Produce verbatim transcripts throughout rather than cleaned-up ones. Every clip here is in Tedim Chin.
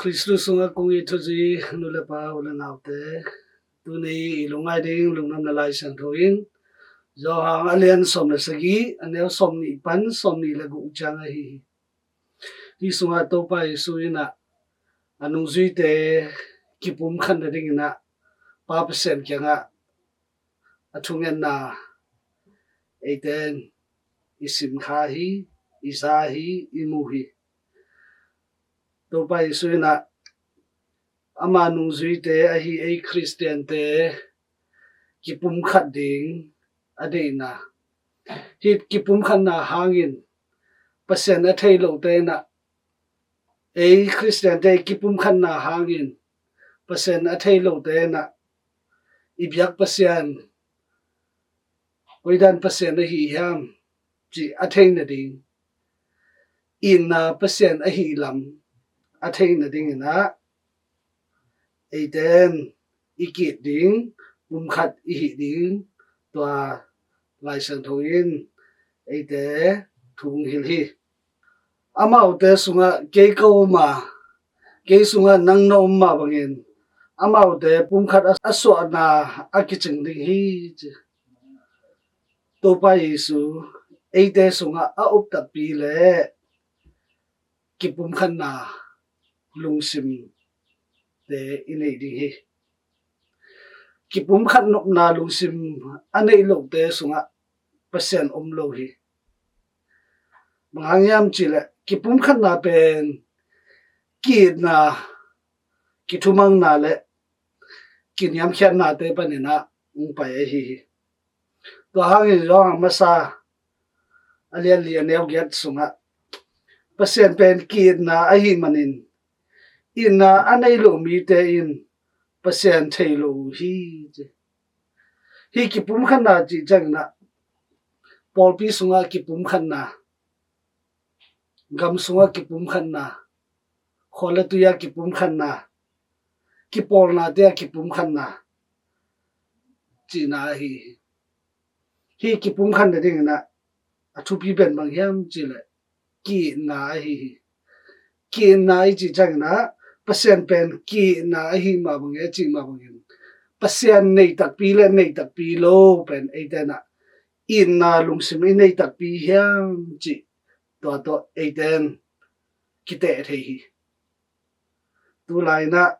Khristu sungah kong it thuzui nu le pa, u le naute, tuni i lungngai ding lungdamna Lai Siangtho in Johan a lian sawm le sagih, a neu sawm nih pan sawm nih le guk ciang ahi hi. Hi sungah Topa Jesu in ah a nungzuite kipumkhat nadingin ah Pa Pasian kiangah a thungetna eite in i sim kha hi, i za hi, i mu hi. Topa Jesu in ah ama nungzuite ahi ei Khristiante kipumkhat ding a deihna, hih kipumkhatna hangin Pasian a thei lote in ah, ei Khristiante kipumkhatna hangin Pasian a thei lote in ah i biak Pasian koidan Pasian ahi hiam cih a theih nading, itna Pasian ahi lam a theih nadingin ah eite in i ki-it ding, pumkhat i hih ding, tua Lai Siangtho in eite thu hong hilh hi. Amaute sungah kei ka om a, kei sungah nang na om mah bangin amaute pumkhat a, a suahna a kicing ding hi, ci. Topa Jesu eite sungah a up takpi le kipumkhatna lungsimte i neih ding hi. Kipumkhat nopna lungsim a neih lote sungah Pasian om lo hi. Bang hang hiam cih leh kipumkhatna pen ki-itna, kithumanna le kiniamkhiatnate panin ah hong pai ahi hi. Tua hangin Johan Masa a lian li, a neu giat sungah Pasian pen ki-itna ahi manin itna a nei lo mite in Pasian thei lo uh hi, ci. Hih kipumkhatna cih ciangin ah pawlpi sungah kipumkhatna, gam sungah kipumkhatna, khua le tui ah kipumkhatna, kipawlnate ah kipumkhatna cihna ahi hi. Hih kipumkhat nadingin ah a thupi pen bang hiam cih leh ki-itna ahi hi. Ki-itna i cih ciangin ah Pasian pen ki-itna ahi mah bangin, a cih mah bangin Pasian nei takpi le nei takpi lo pen eite in ah itna lungsim i nei takpi hiam cih tua tawh eite in kiteh thei hi. Tulai in ah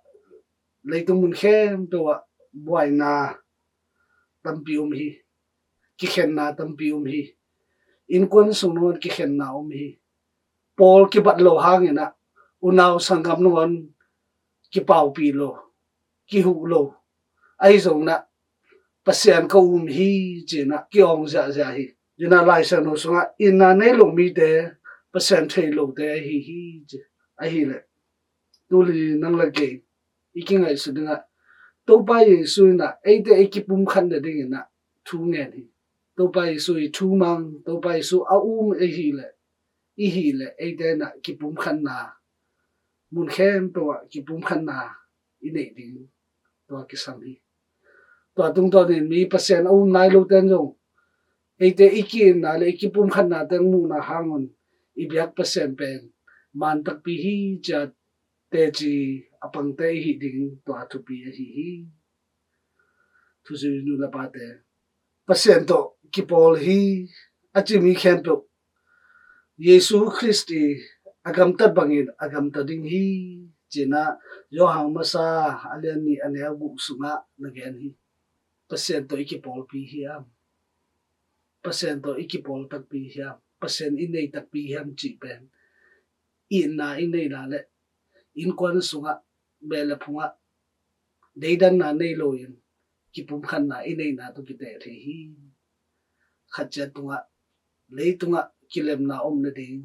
leitung mun khempeuh ah buaina tampi om hi. Kikhenna tampi om hi. Innkuan sung nangawn kikhenna om hi. Pawl kibat lo hangin ah unau sanggam nangawn kipaupih lo, kihuh lo. Ahi zongin ah Pasian ka um hi, ci-in ah ki-awng ziahziah hi. Tua in ah Lai Siangtho sungah itna nei lo mite Pasian thei lote ahi hi, ci. Ahih leh tuni nang le kei i kingaihsut dingah Topa Jesu in ah eite i kipumkhat nadingin ah thu ngen hi. Topa Jesu i thu mang, Topa Jesu a um i hih leh, i hih leh eite in ah kipumkhatna mun khempeuh ah kipumkhatna i neih ding tua kisam hi. Tua tungtawnin mi Pasian a um nai lote in zong eite i ki-itna le i kipumkhatna teng muhna hangun i biak Pasian pen man takpi hi, ci-a teci a pangte i hih ding tua thupi ahi hi. Thuzui nu le pate, Pasian tawh kipawl hi a ci mi khempeuh Jesu Khrist i a gamtat bangin a gamta ding hi, ci-in ah Johan Masa a lian nih, a neu guk sungah na gen hi. Pasian tawh i kipawlpi hiam? Pasian tawh i kipawl takpi hiam? Pasian i nei takpi hiam cih pen itna i neihna le innkuan sungah, beh le phungah deidanna nei loin kipumkhatna i neihna tawh kiteh thei hi. Khat ciat tungah leitungah kilemna om nading,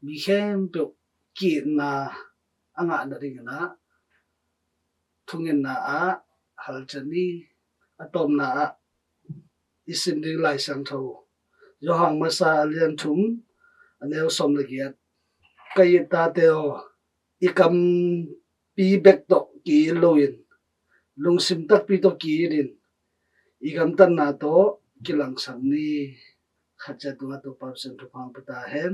mi khempeuh ki-itna a ngah nadingin ah thungetna ah halciat ni. A tawpna ah i sim ding Lai Siangtho, Johan Masa a lian thum, a neu sawm le giat. Ka it tate aw, i kampi bek tawh ki-it loin lungsim takpi tawh ki-itin i gamtatna tawh kilangsak ni. Khat ciat tungah Topa Pasian thupha hong pia ta hen.